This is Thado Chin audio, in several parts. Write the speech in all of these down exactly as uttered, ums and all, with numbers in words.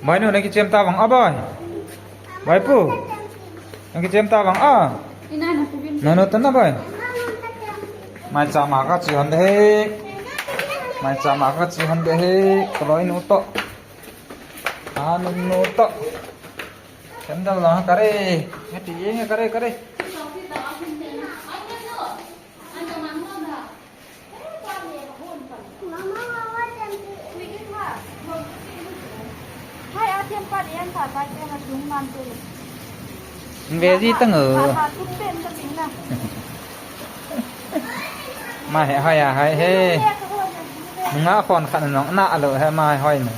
Boinu, nakichem ta vang a, boi. Boipu. Nakichem ta vang a. Ina na pugin. Nanu tana, boi. Mai chama kachi hon de he. Mai chama kachi hon de he. Kaloinu to. Anu nu to. Candle la kare. Ngati ye kare kare. Hai, a thiam pat ian pha pai te na tung man te. Ve ji tang o. Pha, pha, tung pen ka ting na. Mai he, hai a, hai he. Nga khon khat nong na lo he, mai hoi na.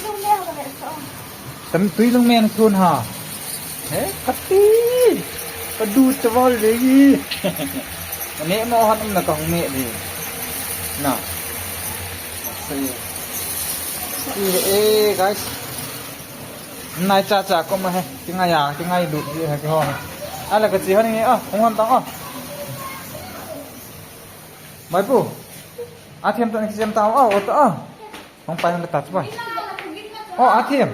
Tung le ka ve so. Tam tui lung meng thun ha. He, kati. Ka du chawal le. Ka ne mo han um na ka hung ne de. Na. Sai. Ih, eh, guys. Nai cha cha ko ma he. Ki ngai ya, ki ngai du ji he ki ho. Ala ka chi han nge, ah, hung han tang, ah. Mai pu. A thiam ta, ki thiam ta, ah, o ta, ah. Hung pai hung ta, pai. Oh, a thiam.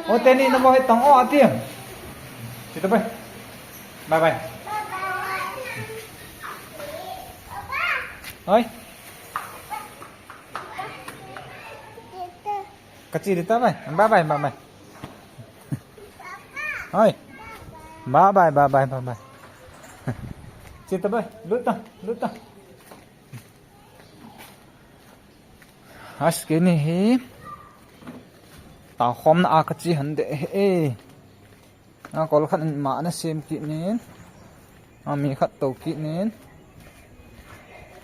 Oh, teni na mo he tang, oh, a thiam. Kita pai. Bye bye. Oi. Kachi dita bai. Bye bye, bye bye. Oi. Bye bye, bye bye, bye bye. Chita bai. Luta, luta. As kini hi. Ta khom na a kachi hande he. Na kol khat in ma na sem kit nin. A mi khat to kit nin.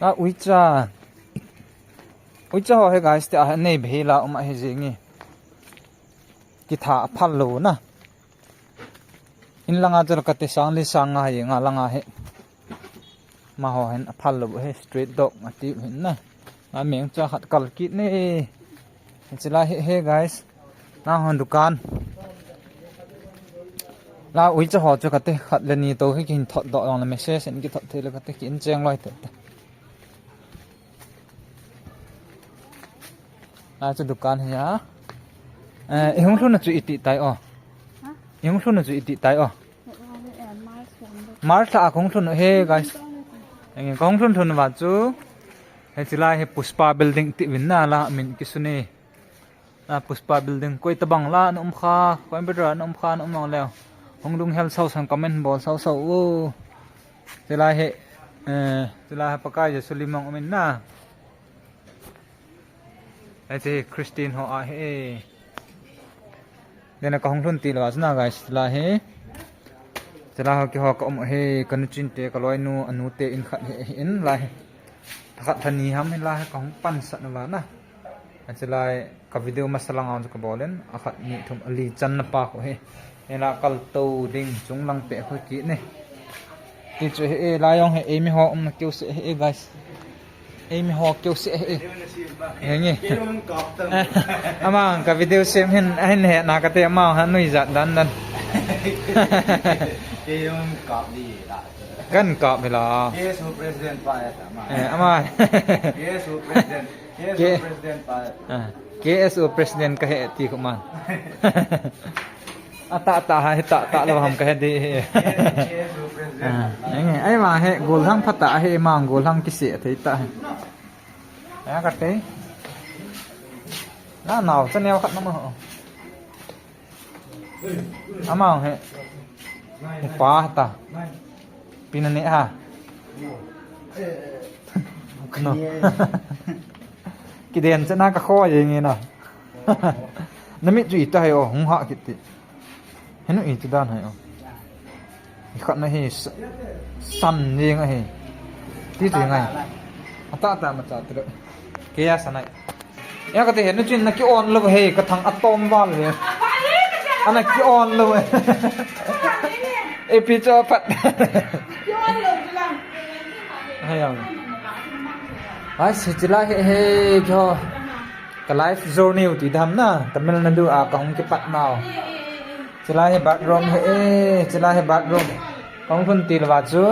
A uicha. Uicha ho he guys, te a nei be la um a he jingi. Kitha a phal lo na. In langa chal ka te sang li sang nga hi nga langa he. Ma ho hen a phal lo he, street dog a ti hin na. A meng cha khat kal kit ne. Chila he he guys. Na hon dukan. La uicha ho chu ka te khat le ni to hi kin thot do long le message in ki thot thei le ka te kin cheng loi te. La chu dukan hi a. Eh, i hung lhun na chu i ti tai o. Ha? I hung lhun na chu i ti tai o. March la a kong lhun he guys. Eng kong lhun lhun va chu. He chilai he Pushpa building ti vin na la min kisuni. La Pushpa building koi tabang la na um kha, Coimbatore na um kha na um nang leo. Hung lung hel sau sang comment bol sau sau o. Chilai he, eh, chilai he Pakai Jesu limong um in na. Ahi Christian ho ahi. Dena ka hung lhun ti lou a chuna guys, la hi. Chila ho kiho ka um ahi, ka nu chin te, ka loi nu, anu te in khat hi, hi in la hi. Khat thani ham hi la hi ka hung pan sat na la na. Achilai ka video masa lang a chu ka bol in, a khat ni thum ali chan na pa ko hi. Ela kal to ding chung lang pe ko ki ni. Ti chu hi e, la jong hi e mi ho um na keu se hi e guys. Ei mi ho keu se e. Henge. Amang ka video sem hin, hin he na ka te amang ha nui jat dan dan. Kan kap hi la. K S O president pa ya ta ma. Eh, ama. K S O president. K S O president pa ya. Ah, K S O president ka he ti ko man. Ata ta ha, ta ta lo ham ka he di. K S O president. Ah, enge, ai ma he, gol hang pha ta he, mang gol hang kise thei ta he. Ya ka te. Na nau, cha neo khat na ma ho. Ama he. Upa ta. Pina ne ha. No. Kiden cha na ka kho ye nge na. Na mit chu i ta hai o, hung ha kit ti. Henu i ti dan hai o. I khat na hi sa-, san jing ahi. Ti ti ngai. Ata ta ma cha ti lo. Ke ya sanai. Ya ka te henu chin na ki on lo he, ka thang atom val he. Ana ki on lo he. E pi cho pat. Hai ang. Hai si chila he he kyo. Ka life journey u ti dam na, Tamil Nadu a ka hung kipat nau. Chila hi bathroom hi e, chila hi bathroom. Ka hung lhun ti lou va chu,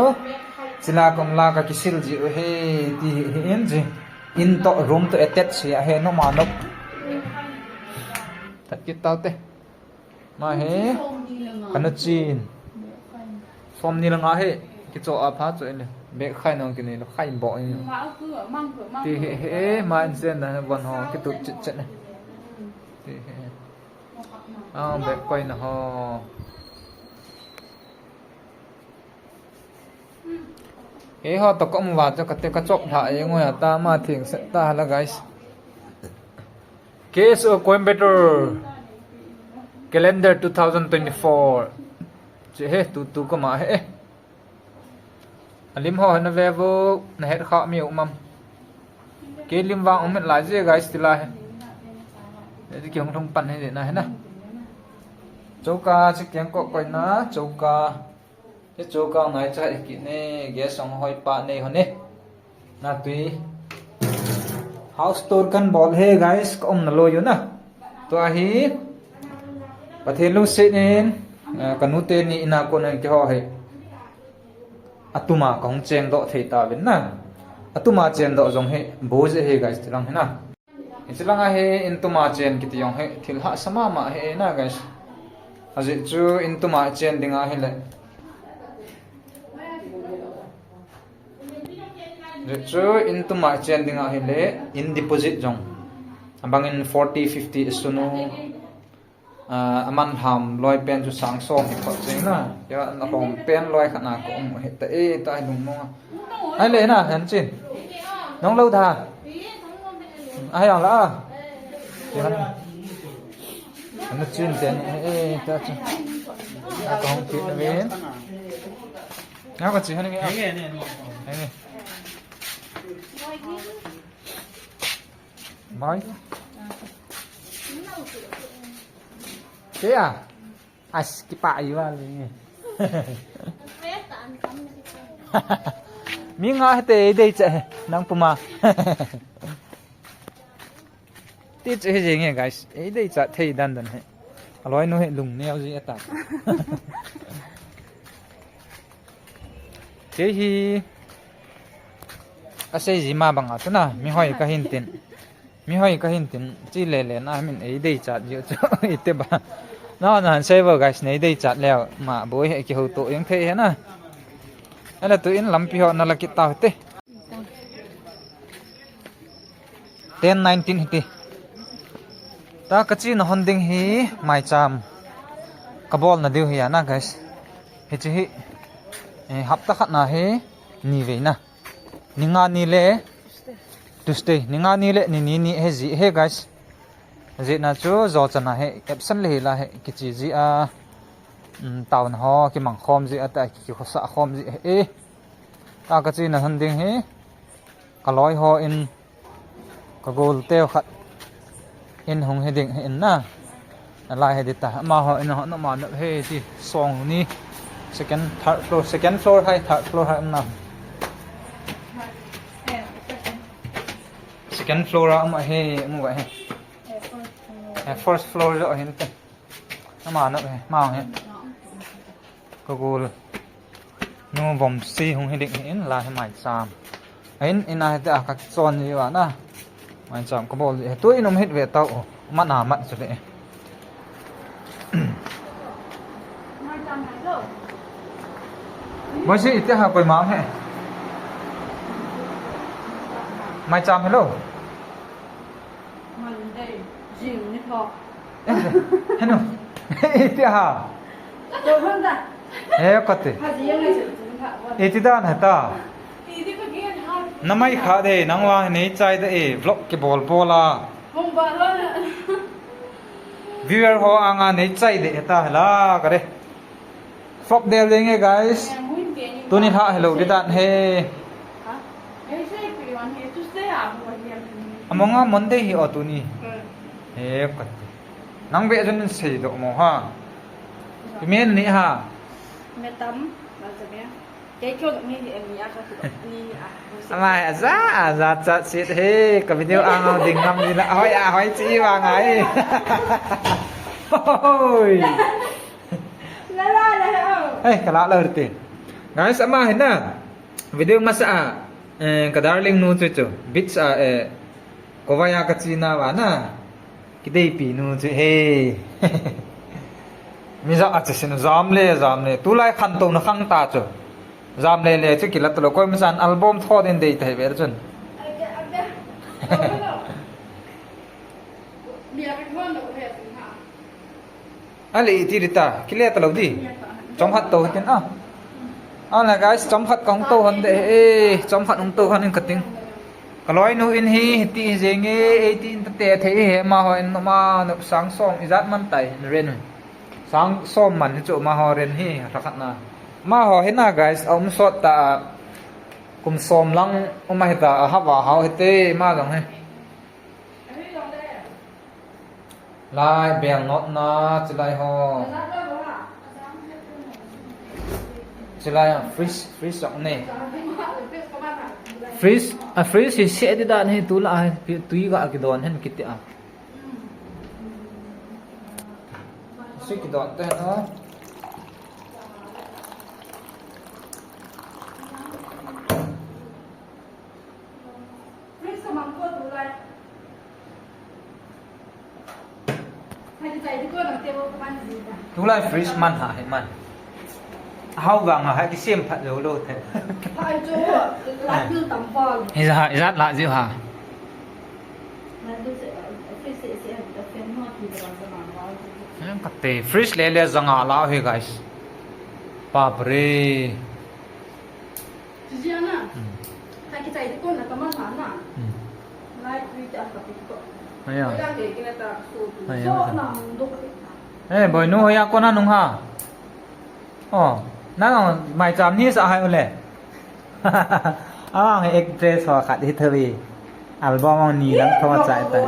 chila ka um la ka kisil ji u hi, ti hi, hi in ji. In to room to attach hi a hi, no ma no. That kit tau te. Ma he. Kanu chin. Som ni langa he. Kicho a pha cho ele. Bek khai nong kini lo khai bo ni. Ti he he ma in sen na von ho kitu chit chet ne. Ti he. Ah, bek koi na ho. Keiho toh ka um uva chu kate ka chop lha e ngoi ata ma thing set ta hala guys. K S O Coimbatore calendar two thousand twenty-four. Che he tu tu ka ma he. Alim ho na ve vo na het kha mi u mam. Ke lim vang um lai je guys ti la he. Ni ki hung thung pan he na he na. Choka chi keng ko koi na choka. Hichu kang nai cha iki ne, gas ong hoi pa nei ho ne. Na tui. House tour kan bol he guys, ka um na lo yu na. Tua hi. Pathen lungset in, eh, ka nu te ni ina kon an ke ho he. Atuma ka hung cheng doh thei ta vin na. Atuma chen doh jong he, bo je he guys, ti lang he na. Hiche langa hi in tuma chen kiti jong hi thil hahsa mama hi na guys. Ajeh chu in tuma chen dinga hile. Ajeh chu in tuma chen dinga hile in deposit jong. Abangin forty, fifty sunu. Ah, aman ham loi pen chu sang som hi khot jing na. Ya, na hom pen loi khat na ka um hi ta e, ta hi lung mong a. Ai le na, han chin. Nong lo da. Ai ang la. Ti han. An chin ten e, e, ta chu. A ka hong pi na ven. Na ka chi han nge. Nge, nge, nge. Nge. Mai. Te a. As kipa iwa le. Mi nga he te dei che nang puma. Ti che he jenge guys. E dei cha thei dan dan he. Aloi nu he lung neo ji ata. Kei hi asei ji ma banga chu na, mi hoi ka hin tin. Mi hoi ka hin tin, chi le le na min ei dei chat ji chu, ite ba. Na, na han sei bo guys, nei dei chat leu, ma boi he ki ho to yang thei he na. Ala tu in lampi ho na la kit ta te. Ten nineteen hiti. Ta ka chi na hon ding hi mai cham. Ka bol na diu hi ya na guys. Hichi hi. Eh, hapta khat na hi ni ve na. Ni nga ni le Tuesday. Ni nga ni le ni ni ni he ji he guys. Ji na chu jo chana he absent le hi la he kichi ji a. Um, tauna ho kimang khom ji a ta ki khosa khom ji he. Ta ka chi na hon ding hi. Ka loi ho in ka gol teu khat in hung hi ding hi in na. A lai hi di ta. Ama ho in ho na ma na he ti song ni. Second, third floor, second floor hai, third floor hai na. Second floor a ama he mu ga he. Eh, first floor jo hin te. Ama na he, ma he. Ka gol. Nu vom si hung hi ding hi in la hi mai cham. Ahin, in a hi te a ka chon ji wa na. Mai cham ka bol ji. Tu in um hit ve tau. Ma na mat chu le. Mai si ite ha koi ma he. Mai cham hello. Monday, jing ni tho. Henu. Iti ha. Ka to hon da. He kati. Ha ji yang ai se tu ha. Iti dan ha ta. Ti di ka gen ha. Na mai kha de, nang la nei chai de e, vlog ki bol bol a. Hong ba lo na. Viewer ho anga nei chai de ta la ka de. Fok del denge guys. Tuni lha hello di dan he. Amonga Monday hi o tuni. He kati. Nang be jun sei do mo ha. Imen ni ha. Metam, ba ja me. Kei kyo ni ni a ka ni a. Ama aja aja cha sit he ka video ang ding ngam ni na. Hoi a hoi chi wa ngai. Hoi. Hey, ka la lo te. Guys, ama hi na. Video masa a, eh, ka darling nu chu chu. Beach a, eh, kovai a ka chi na va na. Kideipi nu chu he. Mi ja a chu sin jam le, jam le. Tulai khantouna khang ta chu. Jam le le chu kila talou. Koima chan album tho din dei ta hi ve chun. Ale iti dita, kile talou di. Chomkhat tou hitin a. Ana guys, chomkhat kahung tou hon de, eh, chomkhat hung tou hon in kating. Kaloinu in hi, hiti hi jenge, eh, ti in tate thei hi, amaho in noma, nop sang som, ijat man tai, in ren. Sang som man hi chu amaho ren hi, rakhat na. Amaho hi na guys, aum sot ta, kum som lang, um ahi ta, ahava hao hite, ama jong hi. Lai, bel not na, chilai ho. Chilai, freeze, freeze jong ne. Freeze, a freeze hi se di dan hi tu la, tui ga kidon hen kiti a. Se kidon te hen ho. Freeze ka mang ko tulai. Hai ki chai di ko na te wo ka man ji ta. Tulai freeze man ha, he man. Hao vang ha, hai kisem phat lou lou the. Hai chu, la bil tam bol. Ijat, ijat la jiu ha. La bil se, freeze se, se, ha, ka fan mo ki da sa mang la. Kate, freeze le le janga la he, guys. Bap re. Chujiana. Hmm. Hai ki chai di ko na ka man ha na. Hmm. Lai tui ta ka pi ko. Aya. Ko ya ke kina ta su tu. Aya. So na mung do ko. Eh, boinu, hoiya kona nung ha. Oh, nang maicham ni sa hai ule. Ang actress ho khat hi thavi. Album ang ni lang thong chai ta.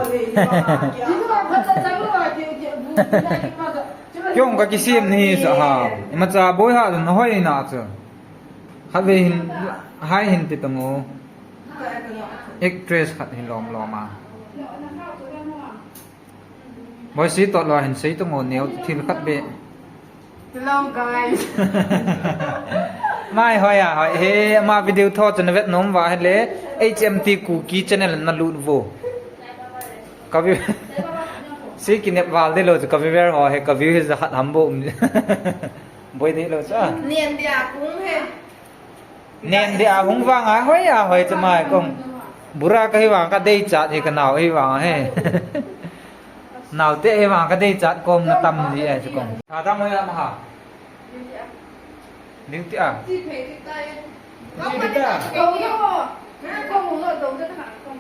Kyong ka kisem ni sa ha. Imacha boi ha na hoi na chu. Khatvei hin, hai hin ti tamo. Actress khat hi lom lom a. Boisi toh lou hin sei tamo neo thil khat be. Hello, guys. Mai hoiya, hoi. He, ama video tho chu na vet nom uva ahile, H M T Kuki channel na lut uvo. Ka view, si kinep val de lou chu ka viewer ho he, ka view hi ja khat ham bou um. Boi de lou chu a. Nen dia kung he. Nen dia hung vang a, hoiya, hoi chu mai kong. Bura ka hi vang ka deichat hi ka nao hi vang he. Naote hi vang ka deichat kom na tam ji e chu kong. Tha dam hoiya ma ha. Duty a. Duty a.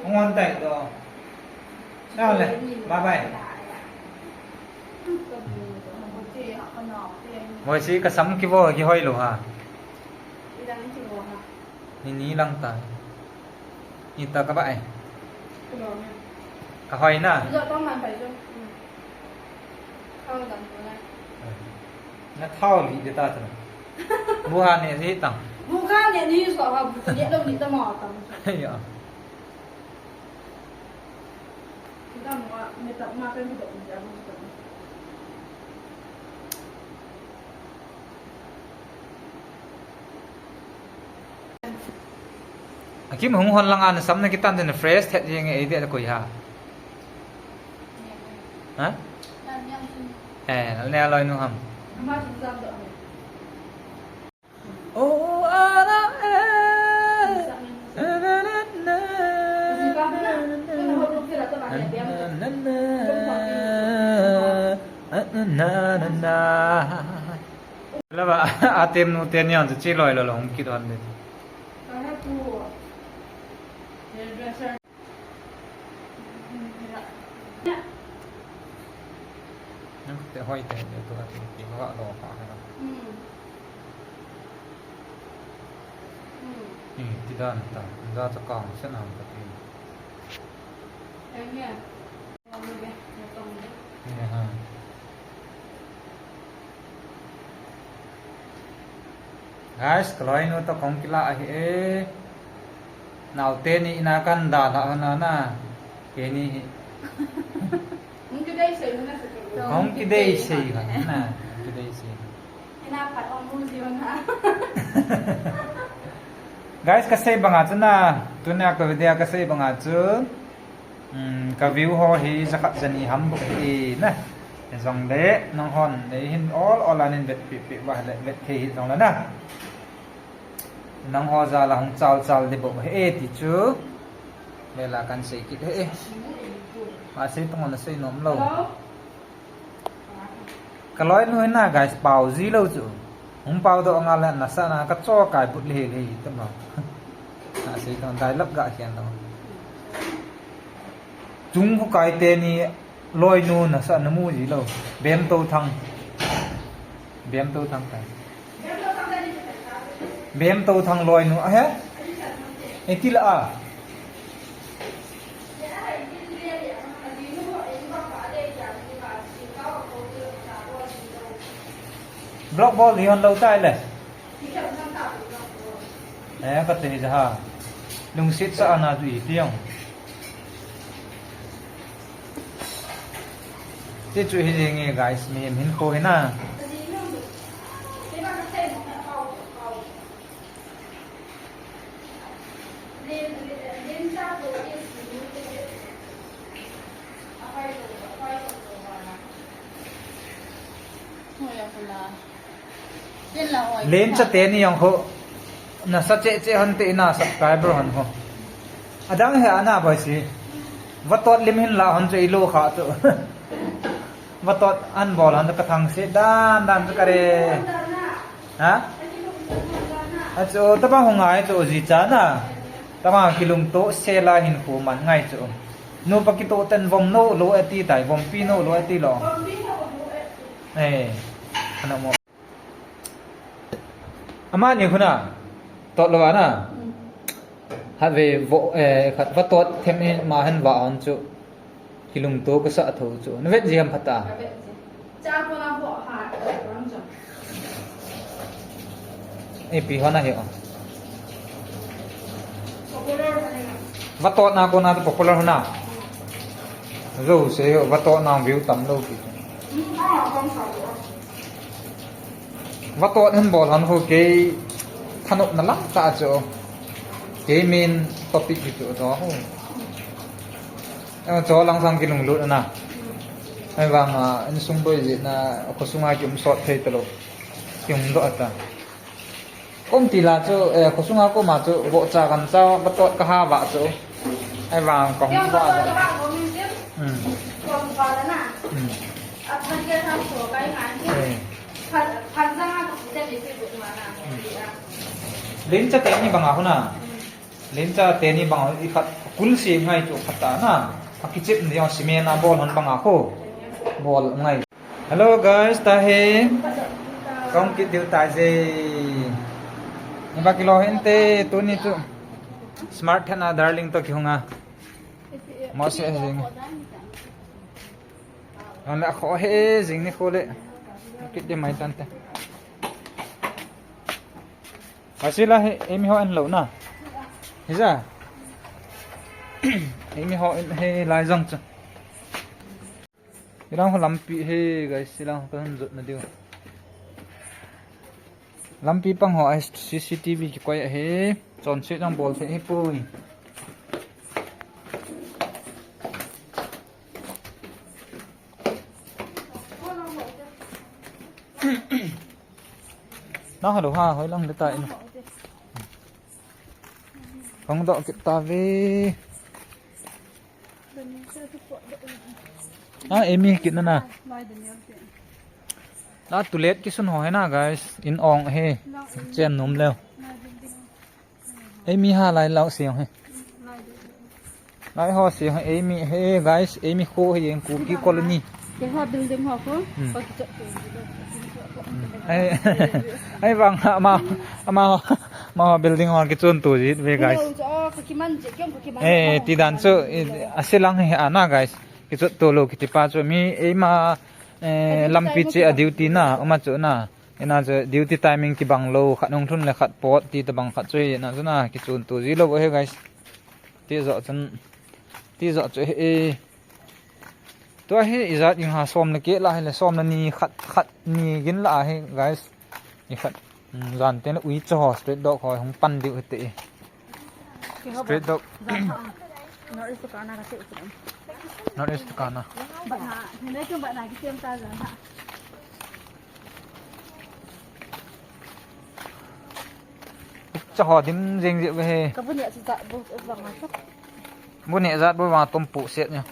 Hung hon tai to. Nale, bye bye. Boisi ka sam kivo kihoi lou ha. Ni ni lang ta. Ita ka ba ai. Ka hoi na. Na thao li de ta ta. Bu ha ne si tang. Bu kha ne ni so ha bu ne lo ni ta ma tang. Ya. Akim hung hon lang an sam na kitan den fresh thet jeng e de koi ha. Ha? Eh, ne aloi nu ham. Oh, ana, eh, na, na, na, na, na, na, na, na, na, na, na. Lava, atem nu ten yang chu chi loi lo lo hung kit hon de. Nang te hoi te, te tu ha ti ti ha lo pa ha. Hmm. Hmm. Hmm, ti dan ta, ja cha kang sen ham ka ti. Ai nia. Nia ha. Guys, kaloinu toh kong kila ahi e. Naote ni ina kan dalha hon na. Keini hi. Hung kidei sei na. Hung kidei sei hon na. Hung kidei sei. Ina phat hung mu ji hon na. Guys, kasei banga chu na. Tunia ka video kasei banga chu. Hmm, ka view ho hi jakhat jani ham bou hi na. Hijongle, nanghon, nei hin ol ol a nin vet peh peh uva le, vet thei hijongle na. Nangho jal a hung chal chal ding bou hi e ti chu. Vel a kan sei kit hi e. Asei tong na sei nom lou. Ka loinu hi na guys, pao ji lou chu. Hung pao doh ngal le nasa na ka cho kai but le le tamo. Asei tong dialogue ga khian tong. Chung khu kai teni loinu nasa na mu ji lou. Bem to thang. Bem to thang kai. Bem to thang loinu a he. E ti la a. Block bol di hon lou tai le. Eh, ka te ja ha. Lungset sa ana du i piang. Ti chu hi jing e guys, mi hin ko hi na. Lencha teni jong ho. Nasa che che hon te na subscriber hon ho. Adang he ana boi si. Vatot lim hin la hon chu i lo kha chu. Vatot an bol hon ka thang se dan dan chu ka re. Ha? Achu, tabang hung ngai chu ji cha na. Tabang kilungto se la hin khu man ngai chu. Nu pa kito ten vom no lo e ti tai, vom pi no lo e ti lo. Eh, ana mo. Amani khu na. Tot lo ana. Hat ve vo, eh, khat vatot them in ma han va hon chu. Kilungto ka sa tho chu. Na vet ji ham phat a. Cha ko na bo ha, ram cha. Ei pi hon a hi o. Vatot na ko na to popular hon a. Jouse ho vatot na view tam lou ki. Vatot hin bol hon ho kei thanop na lang ta chu. Kei main topic ki chu to ho. Ema cho lang sang kilunglut ana. Ahivang a, insung boi jeh a, khosung a kium sot thei talou. Kium doh ta. Kom ti la chu, eh, khosung a kom a chu, vo cha kan cha, vatot ka ha va chu. Ahivang ka hung va. Hmm. Hmm. Eh. Lencha teni bang a hon a. Lencha teni bang i khat kul si ngai chu khat ta na. A kichep ni jong cement a bol hon bang a ko. Bol ngai. Hello guys, ta he. Kong kit diu ta je. Ni ba kilo hin te tuni chu. Smart thana darling to ki hung a. Mo se jing. An la kho he jing ni kho le. Kit de mai tan te. Asila he, emi ho en lo na. Hija. Emi ho en he lai jong chu. Ilang ho lampi he, guys, ilang ho kan jot na diu. Lampi pang ho a C C T V kikoi a he. Chonset jong bol thei hipoi. Na hello ha, hoi lang de ta in. Hong doh kit ta ve. Ah, emi kit na na. Na tulet kisun ho he na, guys. In ong he. Chen nom leo. Emi ha lai lau siang he. Lai ho siang he, emi he, guys, emi kho he, Kuki colony. Ke ha building ho ko. Hmm. Pa kichot ko. Ai, ai bang ama, ama, ama building ho kichun tu ji ve, guys. Hello, jo, ka kiman je, kyong ka kiman. Eh, ti dan chu, eh, ase lang he ana, guys. Kichot tu lo kiti pa chu mi, eh, ma, eh, lampi che a duty na, uma chu na. Ina chu duty timing kibang lou, khat hung lhun le khat pot ti tabang khat chu hi, ina chu na kichun tu ji lou he, guys. Ti jo chun, ti jo chu hi, tua hi ijat jing ha, som le keh la hi le som le ni khat, khat ni gin la hi, guys. I khat, mm, jan te le ui cho ho, stray dog ho hung pan diu hi te. Stray dog. North East dukan a ka ti u. North East dukan a. Ba na, ne tu ba na ki tem ta la na. Cha ho dim jing ji ve he. Ka bu ne cha bu vang a chu. Bu ne jat bu vang tum pu set ne.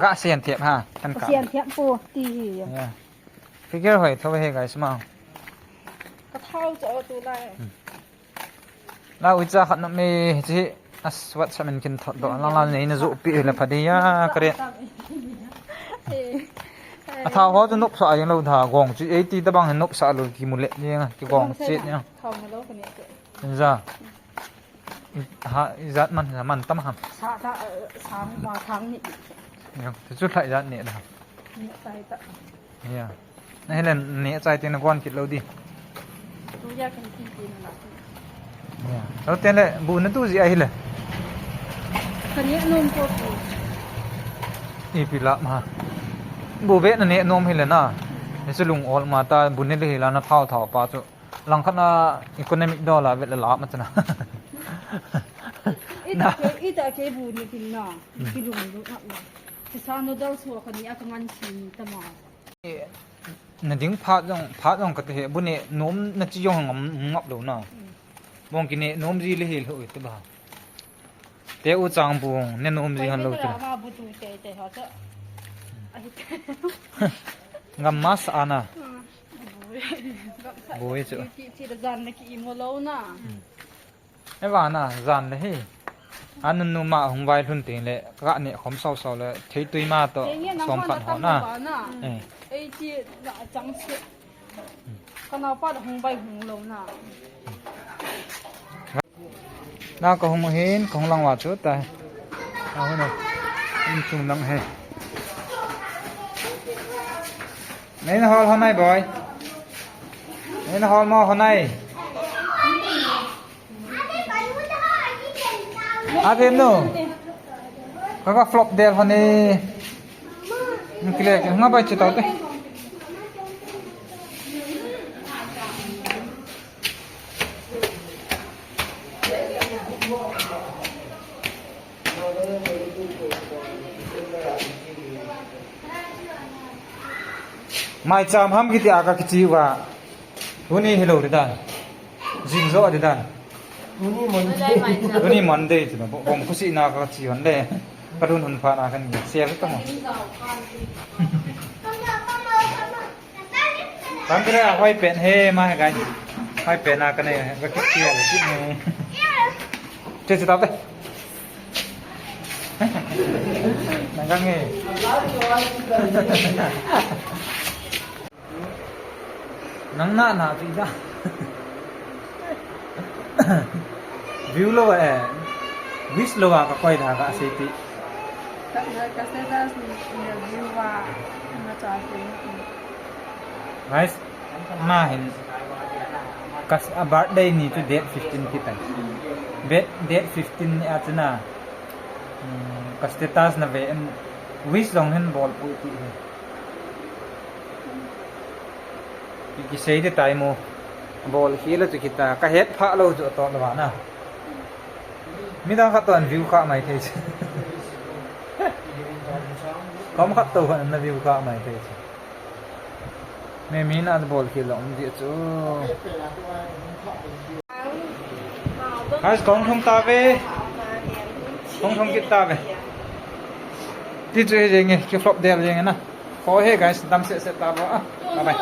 Ga sian thiap ha, kan ka. Sian thiap pu ti hi. Ya. Figure hoi tho he guys ma. Ka thau cho tu lai. Hmm. La uicha khat na me chi as WhatsApp in kin thot do lang lang nei na ju pi le phadi ya kare. A thau ho chu nop sa yang lo da gong chu eighty ta bang nop sa lo ki mu le ni ki gong chi ni. Thau na lo ka ni. Ja. Ha, ijat man, man tam ham. Sa ta, eh, sang, ma sang ni. Yang, tu chu lai jat ni da. Ni tai ta. Ya. Na hile ni chai tin gon kit lo di. Tu ya kan tin tin la. Ya. Lo ten le bu na tu ji a hile. Ka ni nom ko tu. Ipi la ma. Bu be na ni nom hile na. Ni chu lung ol ma ta bu ni le hila na thau thau pa chu. Langkhat na economic dola vet la la ma chana. Ita ke, ita ke bu ni kin na. Ki lung lu na. Ki sa no dal so ka ni a ka ngan si ni ta ma. Na ding phat jong, phat jong ka te he bu ne nom na chi jong ngam ngap lo na. Bong ki ne nom ji le he lo te ba. Te u chang bung ne nom ji han lo te. Ba bu tu te te ha cha. Ngam mas ana. Bui chu. Ti, ti da jan le ki imo lo na. Hmm. E va na, jan le hi. Anun nu ma hung vai lhun ting le, ka ne khom sau sau le, thei tui ma to, som khat ho na. Eh. Ei ti la chang se. Ka nau pa da hung vai hung lo na. Na ka hung hin, ka hung lang wa chu ta. Ka hung na. In chung lang he. Nei na hol honai boy. Nei na hol mo honai. Ave no. Ka ka flop del honai. Kile ke nga bai che tau te. Maicham ham kiti a ka kichi uva. Tuni hilou ri dan. Jing jo ri dan. Tuni Monday. Tuni Monday chu na bom khusi na ka chi hon le. Ka dun hun pha na kan ni. Sia ka mo. Tangkira, hoi pen he, ma he gai. Hoi pen a ka nei, ka kit tia le kit nei. Che che ta te. Nang ka nge. Nang na na pi da. View lo eh. Wish lo a ka koi da ka sei ti. Ka, ka status ni, ni view a, na cha ti. Guys, ma hin kas a birthday ni chu date fifteen ki tai. Be-, date fifteen ni a chu na. Hmm, ka status na ve en wish jong hin bol pu ti he. Ki, ki sei de tai mo. Bol khi lo chu kita ka het pha lo chu to lo na. Midang khat toh view kha mai thei chu. Kom khat toh khat na view kha mai thei chu. Me mi na bol khi lo um di chu. Guys, kong thong ta ve. Kong thong kit ta ve. Ti chu he jenge, ki flop del jenge na. Ko he guys, dam se se ta bo a. Bye bye.